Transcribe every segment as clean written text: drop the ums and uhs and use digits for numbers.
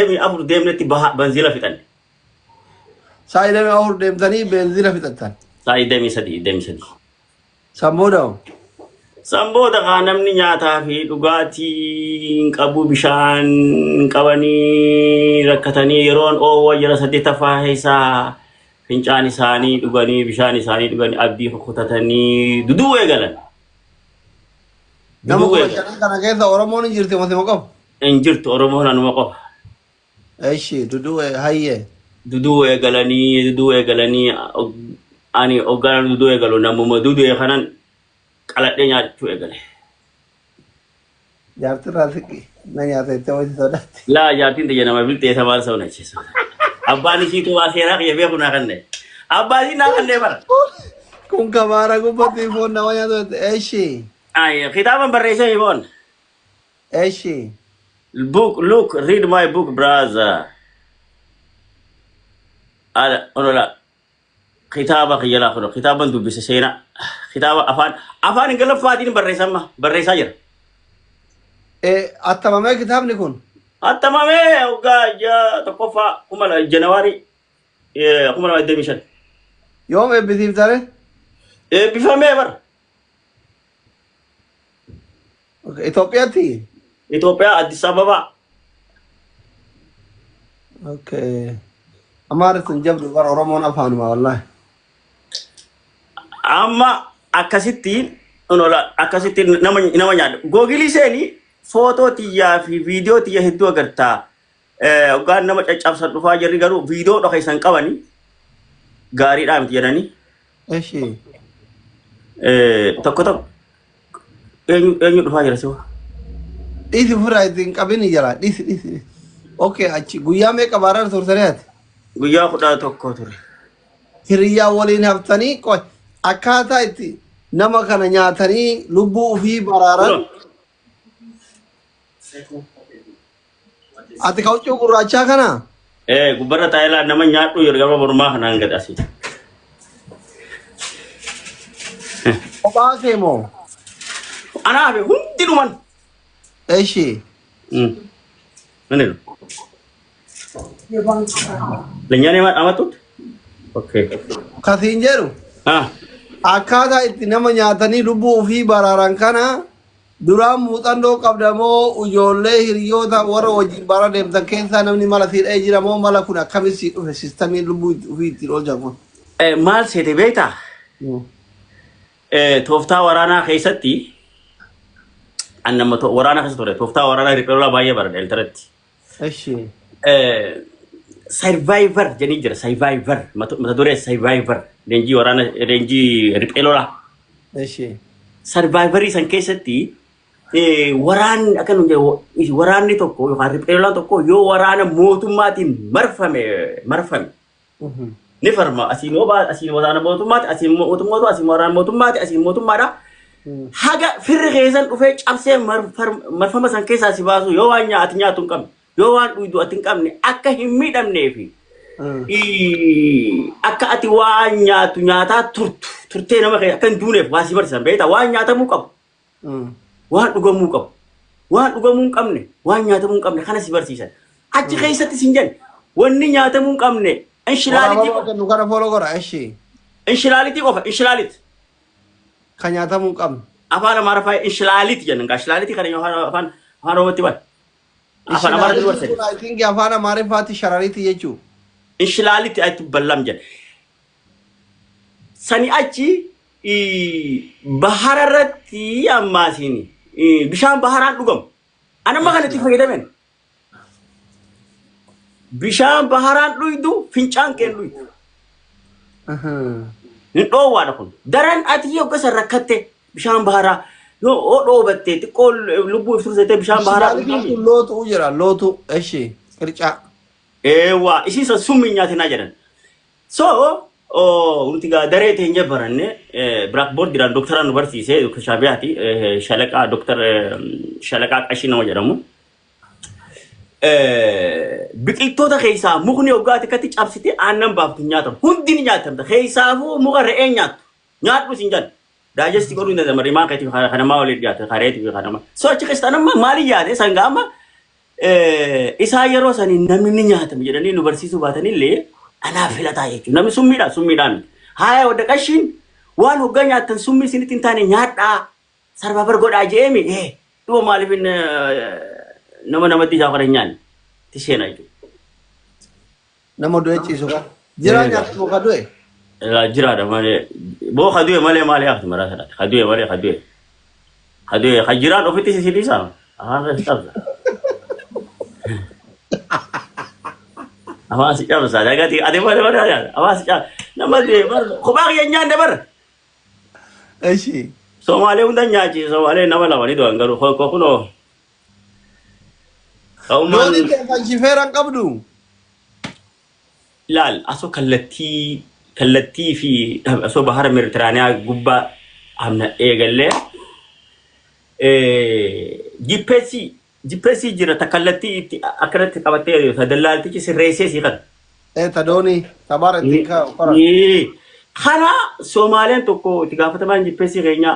24 deemnetti baha banziila fixanne. Sa'a 24 deemtanii beenzila fixattan. Sa'a 23 23. San booda hoo? San booda kaa namni nyaataa fi dhugaatii hin qabu, bishaan hin qabanii rakkatanii yeroon oowwa jira saddeettaffaa keessaa fincaan isaanii dhuganii bishaan isaanii dhuganii abdii kukutatanii duduu eegalan. Nama Duduu kuma eegalan. shanan kana keessa Oromoon hin jirti mosima qofa. Hin jirtu Oromoon anuma qofa. Eshi duduu hayyee. Duduu eegalanii duduu eegalanii ani hoggaan duduu eegalu namuma dudue kanan qaladhee nyaachuu eegale. Jaartirraa siqi na nyaata jettee wayii sodaatti. Laa jaartiin tiyya nama bilxee isa maal sa'u nachiisa. Abbaan isiitu waa seeraa kiyya beeku naa kanne. Abbaan isii naa kannee bara. Kun kamaara gubbatti foon nama nyaatu jette. Eshi. Ay, kitaaban barreessee foon. Eshi. Book, look, read my book, brother. Ala, onola. Kitaaba kiyya laa kuno kitaaban dubbise seenaa. Kitaaba afaan afaan Ingiliffaatiin barreessa amma barreessaa jira. Attamamee kitaabni kun? Attamamee waggaa ji'a tokkoffaa kuma Janawaarii 2025. Yoom eebbisiiftare? Eebbifamee bara. Okay, Itoophiyaatti? Itoophiyaa Addis Ababa. Okay. Amaarri sun jabdu bara Oromoon afaanuma wallahi. Amma akkasitti onola akkasitti nama nama nyaadha. Googilii seeni footoo tiyyaa fi viidiyoo tiyya hedduu agartaa. Hoggaan nama caccabsan dhufaa jirri garuu viidiyoo dhokeessan qabani gaariidhaa miti jedhanii. Eshi. Tokko tokko eenyu eenyu dhufaa jira siwa. Dhiisi ofirraa ittiin qabini jala dhiisi dhiisi. Okay achi guyyaa meeqa baaraan turtanii ati? Guyyaa 11 ture. Hiriyyaa waliin haftanii qoy akkaataa itti nama kana nyaatanii lubbuu ofii baraaran. Ati ka huccuu gurraachaa kana? Ee gubbarra taa'ee laa nama nyaadhu yeroo gama mormaa kanaan gad asii. Kophaa kee moo? Anaa fi hundi dhuman. Eshi. Mini ነው? ለእኛ ነው ያመጡት? ኦኬ Kasiin jedhu Ah akkaataa itti nama nyaatanii lubbuu ofii baraaran kana Duraan muuxannoo qabda moo ijoollee hiriyoota warra wajjin bara deemtan keessaa namni mala sii dha'ee jira moo mala kun akkamitti sii dhufe sistamiin lubbuu ofii ittiin oolchan kun? Maal seete beektaa? Tooftaa waraanaa keessatti an nama waraana keessa ture. Tooftaa waraanaa riphee lolaa baay'ee baradhe Eltaratti. Eshi. Survivor jedhanii jira. Survivor mata duree survivor leenjii waraana leenjii riphee lolaa. Eshi. Sarvaayivarii san keessatti waraanni akka nuun jedhu waraanni tokko yookaan riphee lolaan tokko yoo waraana mootummaatiin marfame marfame ni farma asiin yoo baa asiin waraana mootummaati asiin mootummaatu asiin waraana mootummaati asiin mootummaadha. Haga firri keessan dhufee cabsee marfama san keessaa si baasu yoo waan nyaati nyaatu hin qabne yoo waan dhuydu ati hin qabne akka hin miidhamnee fi akka ati waan nyaatu nyaataa turtu turtee nama kee akka hin duuneef waa si barsiisan beektaa waan nyaatamuu qabu waan dhugamuu qabu waan dhugamuu hin qabne waan nyaatamuu hin qabne kana si barsiisan achi keessatti sin jedhan wanni nyaatamuu hin qabne inshilaalitii Waraabama qofa kennu kana follow godha eshi. inshilaalitii qofa inshilaalit Kan nyaatamuu hin qabne. Afaan amaaraffaa inshilaaliit jennan gaa inshilaalitii kana yoo afaan afaan afaan oromootti bal afaan amaaraatti Inshilaaliti barsiisan kun I think afaan amaariffaatti sharariiti jechuu. Inshilaalitti atti ballam jedha. Sani achi bahara irratti ammaasiin bishaan baharaan dhugamu. Anamma kan itti fayyadamen. Bishaan baharaan dhuydu fincaan keen dhuydu. Hin dhoowwaadha kun. Daran ati yoo gosa rakkatte bishaan baharaa yoo oo dhoobatte xiqqoo lubbuu if tursiiste bishaan baharaa Inshilaaliti dhuydu. kun lootuu jira lootuu eshi qircaa. Eewwa isii san summii nyaatinaa jedhan. So nuti gaa daree teenya baranne blackboardiidhaan doktaraan nu barsiise Dr. Shaabiyaati shalaqaa Dr. Shalaqaa Qashii nama jedhamu. Biqiltoota keessaa mukni hoggaa xiqqatti cabsitee aannan baaftu hin nyaatamu. Hundi ni nyaatamta. Keessaafuu muka re'een nyaattu. Nyaadhu sin jedhan. Daajestii godhuu hin danda'amu. Rimaan keetii fi kanamaa waliin dhiyaate. Kareetii fi kanamaa. So achi keessa amma maaliin yaade sangaa amma Isaa yeroo sanii namni ni nyaatama jedhanii nu barsiisuu baatanillee anaaf filataa jechuudha. Namni summiidha summiidhaan miti. Haaya wadda qashiin waan hoggaa nyaattan summii isinitti hin taane nyaadhaa sarbabar godhaa je'eemi. Dhuma maaliif nama namatti isaa kana hin nyaanne itti seena jechuudha. Nama du'e ciisu kan. Jiraa nyaatu ka du'e. Jiraadha malee boo ka du'e malee maali hafti maraa sanaatti ka du'e malee ka du'e ka du'e ka jiraan ofitti si dhiisa afaan si cabsa afaan si cabsa dagati ati malee malee afaan si cabsa nama du'e bar kophaa kiyya hin nyaanne bar. Eshi. Somaalee hunda nyaachi Somaalee nama lama ni du'an garuu kunoo. Dooniin keessan shifeera hin qabdu. Laal asoo kallattii fi asoo bahara Meeditiraaniyaa gubbaa amna eegallee GPS jira ta kallattii itti akkanatti qabattee ta dallaaltichi sirreessee sii kan. Ta doonii tabaara ittiin qoran. Kana Somaaleen tokko itti gaafatamaan GPS keenya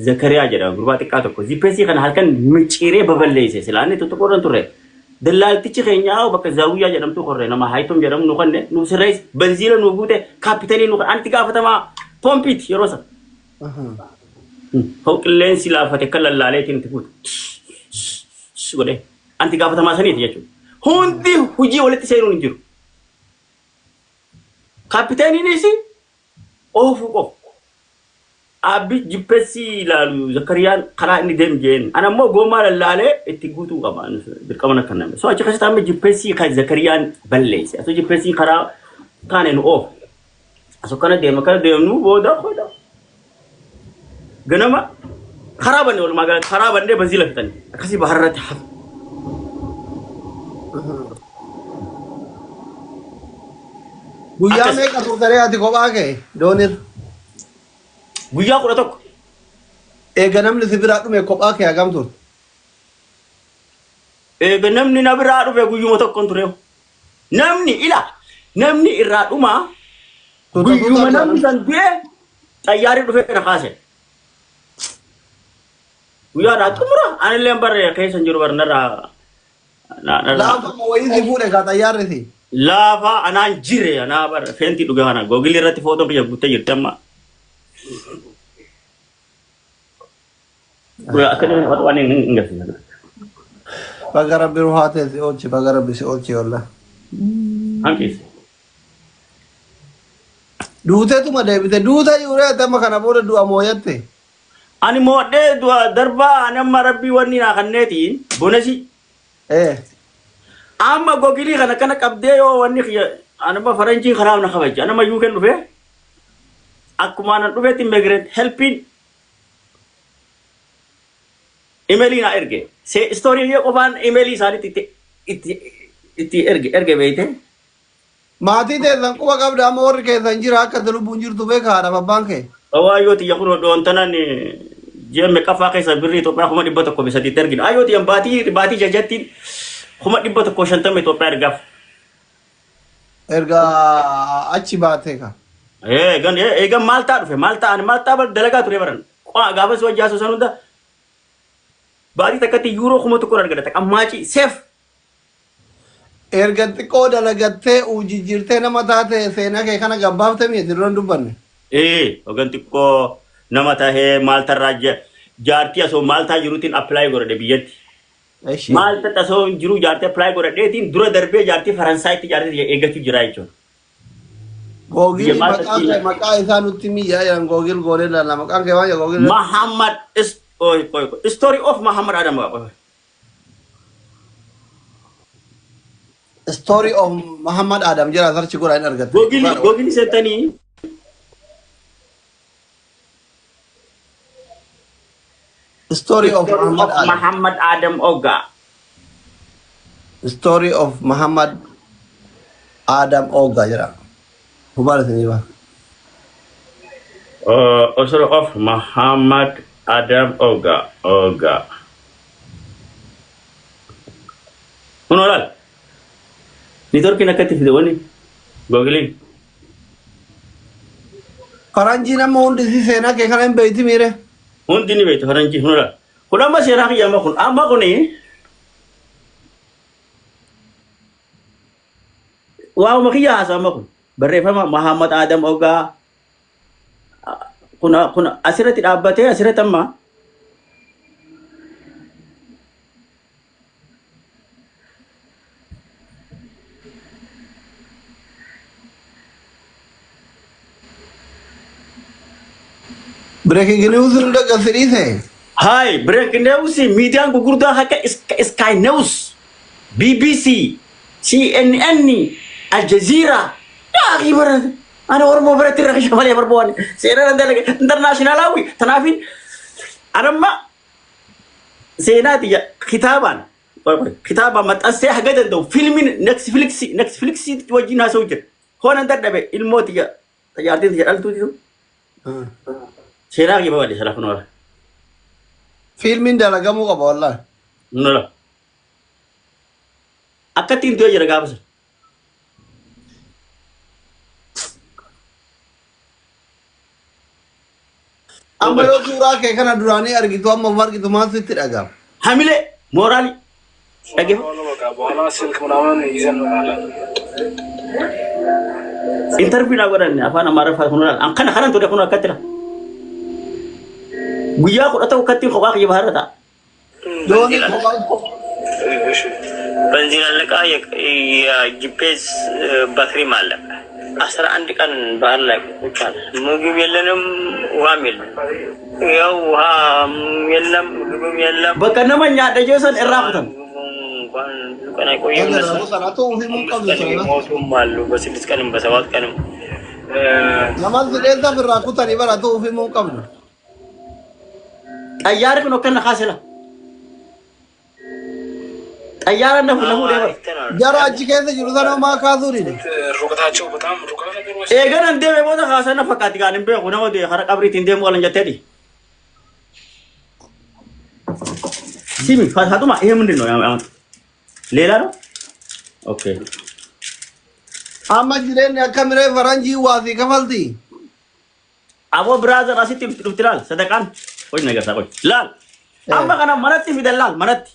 Zakariyaa jedhama gurbaa xiqqaa tokko GPS kana halkan micciiree baballeesse silaa inni tokko irra turre. Dallaaltichi keenya bakka Zaawiyyaa jedhamtu korre nama Haayitom jedhamu nu kanne nu sirreesse benziila nu guute kaapitanii nu anti gaafatamaa poompiiti yeroo sana. Hoo qilleensi laafate akka lallaaleetiin itti guute. Godhee anti gaafatamaa saniiti jechuudha. Hundi hojii walitti seenuun hin jiru. Kaapiteeniinis oofuu qofa. Abbi GPS ilaalu Zakariyaan karaa inni deemu jeen. Ana immoo goomaa lallaalee itti guutuu qaba. Dirqama akka namni. So achi keessatti amma GPS kan Zakariyaan balleesse. Asoo GPS karaa taane nu oofu. Asoo kana deema kana deemnu booda booda. Ganama karaa banne walumaa galatti karaa bannee banziila fixanne. Akkasii bahara irratti hafe. Guyyaa meeqa turtanii ati kophaa kee doonirra? Guyyaa 11. Eega namni si biraa dhume kophaa kee hagam turte? Eega namni na biraa dhufe guyyuma tokkon ture. Namni ila namni irraa dhumaa guyyuma namni san du'e xayyaarri dhufee na kaase. Guyyaadhaa xumura anillee barre keessa hin jiru bar narraa Laafa moo wayii si fuudhe kaa xayyaarri si? Laafa anaan jire anaa bar feentii dhuge kana googilii irratti footoon kiyya guuttee jirti amma. Akka inni waan hin garsiisa. Baga rabbi ruhaa tee si oolche baga rabbi si oolche wallah. Hanqiise. Duuteetuma deebite duuta yuuree ati amma kana booda du'a mooyatte. Ani moodhee du'a darbaa ani amma rabbii wanni naa kanneetiin bonasi. Amma gogilii kana kana qabdee yoo wanni kiyya ani amma faranjiin kanaaf na kabaja. Ani amma yuuken dhufee akkuma anan dhufeetti immigrant helpiin imeelii naa erge. Se istoorii yoo qofaan imeelii isaaniitti itti itti itti erge erge beeyte. Maatii teessan quba qabda amma warri keessan jira akka ati lubbuun jirtu beeka haadhaaf abbaan kee. Waayyoo tiyya kun dhoontanan ji'a meeqaffaa keessa birrii Itoophiyaa 103,000 ergina. Ayyoo tiyya baatii baatii jajattiin 150,000 Itoophiyaa ergaaf. Erga achi baatee ka. Eegan eegan Maaltaa dhufe Maaltaa ani Maaltaa bar dalagaa ture baran. Gaafas wajji haasoo san hunda baatii takkatti yuuroo 1000 argata taqammaacii seef. Erga xiqqoo dalagattee uf jijjiirtee nama taate seenaa kee kana gabbaafte miti dura hin dubbanne. Ee hogan xiqqoo nama tahee maaltarraa jaartii asoo maaltaa jiruutiin apply godhadhe biyyatti. Eshi. Maalta asoo hin jiru jaartii apply godhadheetiin dura darbee jaartii Faransaayitti jaartii eeggachuu jira jechuudha. Googilii Biyya maqaa maalta kee maqaa isaa nutti miyaa jedhan googil goonee ilaalla maqaan kee maal jedha googil. Muhammad is oy oy story of Muhammad Adam. Story of Muhammad Adam jedha sarchi godhaa hin argatte. Googilii googilii seentanii Story of Story of Muhammad Adam. Muhammad Adam Oga. Story of Muhammad Adam Oga jedha. Hubaala isinii ba'a. Story of Muhammad Adam Oga. Oga. Kun olaal. Niitoorkiin akkatti fide wanni googiliin. Faranjiin amma hundi si seenaa kee kana hin beeyti miire. Hundi ni beektu faranjii kun olaal. Kun amma seenaa kiyya amma kun amma kuni Waa'uma kiyya haasa'ama kun barreeffama Mahammad Adam Ogaa kun kun asirratti dhaabbatee asirratti amma Breaking news hunda gadi dhiise. Hai, breaking news miidiyaan gurguddaa akka Sky News, BBC, CNN, Al Jazeera. Yaa bara ana Oromoo biratti irra malee barbaanne seenaa dalaga internationalaawi. Tanaafin anamma seenaati kitaabaan kitaabaan maxxansee haga danda'u fiilmiin Netflix wajjin haasa'u jira. Hoonan dadhabe ilmoo tiyya tajaajiltiin tiyya dhaltuu jiru. Seenaa kiyya babal'isa lafa noora. Fiilmiin dalagamuu qaba wallaahi. Nola. Akkatti hin du'e jira gaafa sana. Amma yoo suuraa kee kana duraanii argitu amma of argitu maal sitti dhaga'ama? Hamilee mooraalii dhaggeeffa. በቃ በኋላ ስልክ ምናምን ይዘን እንመጣለን። Interview naa godhanne afaan Amaariffaa kun laal. Kana kanan ture kun akkatti la. Guyyaa 11 akkatti kophaa kiyya baharra ta'a. Doonii kophaa. እሺ በንዚን አለቃ፣ የጂፒኤስ ባትሪም አለቀ። 11 ቀን ባህር ላይ ቁጭ አለ። ምግብ የለንም፣ ውሃም የለም። ያው ውሃም የለም፣ ምግብም የለም። Bakka nama nyaadha jeessan irraa kutan. ምግቡ እንኳን ብዙ ቀን አይቆይም። እነሱ Sanatu ofii mun 5 qabdu ቀን sana. የሚሞቱም አሉ፣ በ6 ቀንም በ7 ቀንም። Naman sidheessa ofirraa kutanii baratu ofii mun qabdu. Xayyaarri kun akkana kaasela. Xayyaara na fuudhee bara. Jara achi keessa jiru sana maa kaasuu dide. ሩቀታቸው በጣም ሩቅ ነበር ወይስ? Eeganan deeme booda kaasan na fakkaatti gaan hin beeku nama deeme hara qabriitiin deemu olan jetteeti. ሲሚ ፋጡማ ይሄ ምንድን ነው ያመጡት? ሌላ ነው። Okay. Amma jireenyi akka miree faranjii waasii kafalti. Aboo brother, asitti dhufti laal sadaqaan qoy nagarsaa qoy laal amma kana manatti fidan laal manatti.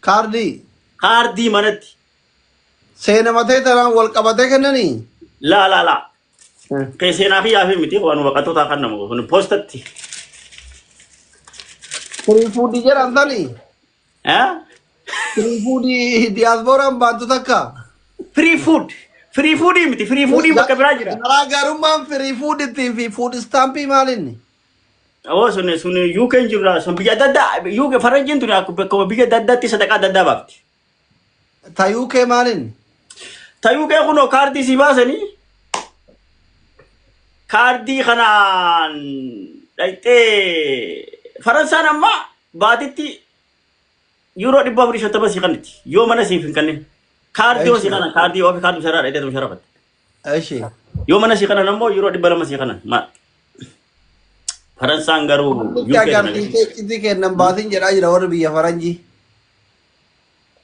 Kaardii. Kaardii manatti. Seenamatee tanaan wal qabatee kennanii. Laa laa laa kee seenaa fi yaafii miti waan baqattoota kan nama kun poostatti. Free foodii jedhan sanii. Eh. Free foodii diyaaspooraan baantu takka. Free food, free foodii miti, free foodii bakka biraa jira. Garaagarummaan free foodiitii fi food stampii maalinni? Oo, sun UK hin jirra, sun biyya adda addaa UK faranjiin tuni akkuma biyya adda addaatti sadaqaa adda addaa baafti. Ta UK maalinni? Ta UK kunoo kaardii si baasanii kaardii kanaan dhaqxee Faransaan amma baatitti yuuroo 450 sii kanniti yoo mana siif hin kennin. Kaardii yoo sii kanan kaardii ofii kaardii sarara dhaqxee sharafatte. Eshi. Yoo mana sii kanan ammoo yuuroo 200 sii kanan. Faransaan garuu Nutti UK kana agarsiisee iccitii kennan baasin jedhaa jira warri biyya faranjii.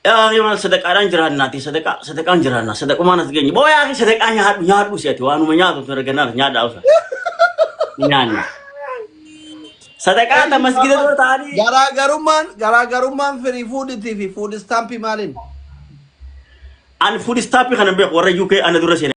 Yaa maal sadaqaadhaan jiraannaati sadaqaa sadaqaan jiraanna sadaqumaan as geenye boo yaa sadaqaa nyaadhu nyaadhu si'ati waanuma nyaatu tun argannaa nyaadhaa usa nyaanna sadaqaa ta masgida dura ta'anii. Garaagarummaan free foodiitii fi food stampii maalinni? An food stampii kana beeku warra UK ana dura seenee.